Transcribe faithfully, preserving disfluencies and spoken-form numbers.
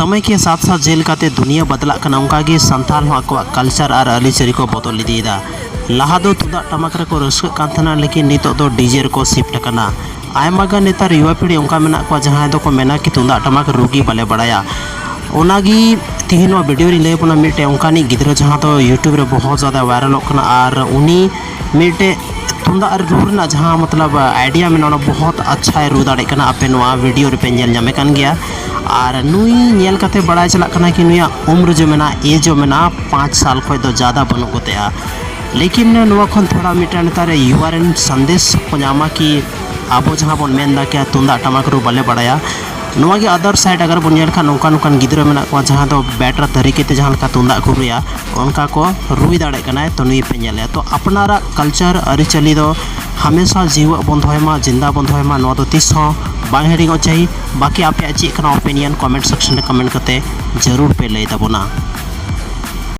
समय के साथ साथ ᱡᱮᱞᱮᱠᱟᱛᱮ ᱫᱩᱱᱤᱭᱟᱹ ᱵᱚᱫᱞᱟᱜ ᱠᱟᱱᱟ, ᱚᱱᱠᱟᱜᱮ ᱥᱟᱱᱛᱟᱲ ᱦᱚᱸ ᱟᱠᱚᱣᱟᱜ ᱠᱟᱞᱪᱟᱨ ᱟᱨ ᱟᱹᱨᱤᱪᱟᱹᱞᱤ ᱠᱚ ᱵᱚᱫᱚᱞ ᱤᱫᱤᱭᱮᱫᱟ᱾ ᱞᱟᱦᱟ ᱫᱚ ᱛᱩᱢᱫᱟᱜ ᱴᱟᱢᱟᱠ ᱨᱮᱠᱚ ᱨᱟᱹᱥᱠᱟᱹᱜ ᱠᱟᱱ ᱛᱟᱦᱮᱱᱟ, ᱞᱮᱠᱤᱱ ᱱᱤᱛᱚᱜ ᱫᱚ ᱰᱤᱡᱮ ᱨᱮᱠᱚ ᱥᱤᱯᱴ ᱟᱠᱟᱱᱟ᱾ ᱟᱭᱢᱟ ᱜᱟᱱ ᱱᱮᱛᱟᱨ ᱭᱩᱣᱟ ᱯᱤᱲᱦᱤ ᱚᱱᱠᱟ ᱢᱮᱱᱟᱜ ᱠᱚᱣᱟ, ᱡᱟᱦᱟᱸᱭ ᱫᱚᱠᱚ ᱢᱮᱱᱟ ᱠᱤ ᱛᱩᱢᱫᱟᱜ ᱴᱟᱢᱟᱠ ᱨᱩ ᱜᱮ ᱵᱟᱞᱮ ᱵᱟᱲᱟᱭᱟ᱾ ᱚᱱᱟᱜᱮ ᱛᱮᱦᱮᱧ ᱱᱚᱣᱟ ᱵᱷᱤᱰᱤᱭᱳ ᱨᱤᱧ ᱞᱟᱹᱭ ᱟᱵᱚᱱᱟ, ᱢᱤᱫᱴᱮᱱ ᱚᱱᱠᱟᱱᱤᱡ ᱜᱤᱫᱽᱨᱟᱹ ᱡᱟᱦᱟᱸ ᱫᱚ ᱭᱩᱴᱩᱵᱽ ᱨᱮ ᱵᱚᱦᱚᱛ ᱡᱟᱫᱟ ᱵᱷᱟᱭᱨᱟᱞᱚᱜ ᱠᱟᱱᱟ, ᱟᱨ ᱩᱱᱤ ᱢᱤᱫᱴᱮᱡ ᱛᱩᱢᱫᱟᱜ ᱨᱩ ᱨᱮᱱᱟᱜ ᱡᱟᱦᱟᱸ ᱢᱚᱛᱞᱚᱵ ᱟᱭᱰᱤᱭᱟ ᱢᱮᱱᱟᱜᱼᱟ, ᱚᱱᱟ ᱵᱚᱦᱚᱛ ᱟᱪᱪᱷᱟᱭ ᱨᱩ ᱫᱟᱲᱮᱭᱟᱜ ᱠᱟᱱᱟ᱾ ᱟᱯᱮ ᱱᱚᱣᱟ ᱵᱷᱤᱰᱤᱭᱳ ᱨᱮᱯᱮ ᱧᱮᱞ ᱧᱟᱢᱮ ᱠᱟᱱ ᱜᱮᱭᱟ᱾ ᱟᱨ ᱱᱩᱭ ᱧᱮᱞ ᱠᱟᱛᱮ ᱵᱟᱲᱟᱭ ᱪᱟᱞᱟᱜ ᱠᱟᱱᱟ ᱠᱤ ᱱᱩᱭᱟᱜ ᱩᱢᱨ ᱡᱚ ᱢᱮᱱᱟᱜᱼᱟ, ᱮᱡᱽ ᱡᱚ ᱢᱮᱱᱟᱜᱼᱟ, ᱯᱟᱸᱪ ᱥᱟᱞ ᱠᱷᱚᱡ ᱫᱚ ᱡᱟᱫᱟ ᱵᱟᱹᱱᱩᱜ ᱠᱚᱛᱮᱜᱼᱟ᱾ ᱞᱮᱠᱤᱱ ᱱᱚᱣᱟ ᱠᱷᱚᱱ ᱛᱷᱚᱲᱟ ᱢᱤᱫᱴᱟᱝ ᱱᱮᱛᱟᱨ ᱭᱩᱣᱟ ᱨᱮᱱ ᱥᱟᱸᱫᱮᱥ ᱠᱚ ᱧᱟᱢᱟ ᱠᱤ ᱟᱵᱚ ᱡᱟᱦᱟᱸ ᱵᱚᱱ ᱢᱮᱱ ᱮᱫᱟ ᱠᱤ ᱛᱩᱢᱫᱟᱜ ᱴᱟᱢᱟᱠ ᱨᱩ ᱵᱟᱞᱮ ᱵᱟᱲᱟᱭᱟ, ᱱᱚᱣᱟ ᱜᱮ ᱚᱫᱟᱨ ᱥᱟᱭᱤᱰ ᱟᱜᱟᱨ ᱵᱚᱱ ᱧᱮᱞ ᱠᱷᱟᱱ ᱱᱚᱝᱠᱟᱱ ᱱᱚᱝᱠᱟᱱ ᱜᱤᱫᱽᱨᱟᱹ ᱢᱮᱱᱟᱜ ᱠᱚᱣᱟ ᱡᱟᱦᱟᱸ ᱫᱚ ᱵᱮᱴᱟᱨ ᱛᱟᱹᱨᱤᱠᱟ ᱛᱮ ᱡᱟᱦᱟᱸ ᱞᱮᱠᱟ ᱛᱩᱢᱫᱟᱜ ᱠᱚ ᱨᱩᱭᱟ, ᱚᱱᱠᱟ ᱠᱚ ᱨᱩᱭ ᱫᱟᱲᱮᱭᱟᱜ ᱠᱟᱱᱟ᱾ ᱛᱚ ᱱᱩᱭ ᱯᱮ ᱧᱮᱞᱮᱭᱟ᱾ ᱛᱚ ᱟᱯᱱᱟᱨᱟᱜ ᱠᱟᱞᱪᱟᱨ ᱟᱹᱨᱤᱪᱟᱹᱞᱤ ᱫᱚ ᱦᱟᱢᱮᱥᱟ ᱡᱤᱣᱮᱫ ᱵᱚᱱ ᱫᱚᱦᱚᱭ ᱢᱟ, ᱡᱤᱱᱫᱟ ᱵᱚᱱ ᱫᱚᱦᱚᱭ ᱢᱟ, ᱱᱚᱣᱟ ᱫᱚ ᱛᱤᱥ ᱦᱚᱸ ᱵᱟᱝ ᱦᱤᱲᱤᱧᱚᱜ ᱪᱟᱹᱦᱤ᱾ ᱵᱟᱹᱠᱤ ᱟᱯᱮᱭᱟᱜ ᱪᱮᱫ ᱠᱟᱱᱟ ᱚᱯᱤᱱᱤᱭᱚᱱ, ᱠᱚᱢᱮᱱᱴ ᱥᱮᱠᱥᱚᱱ ᱨᱮ ᱠᱚᱢᱮᱱᱴ ᱠᱟᱛᱮ ᱡᱟᱹᱨᱩᱲ ᱯᱮ ᱞᱟᱹᱭ ᱛᱟᱵᱚᱱᱟ᱾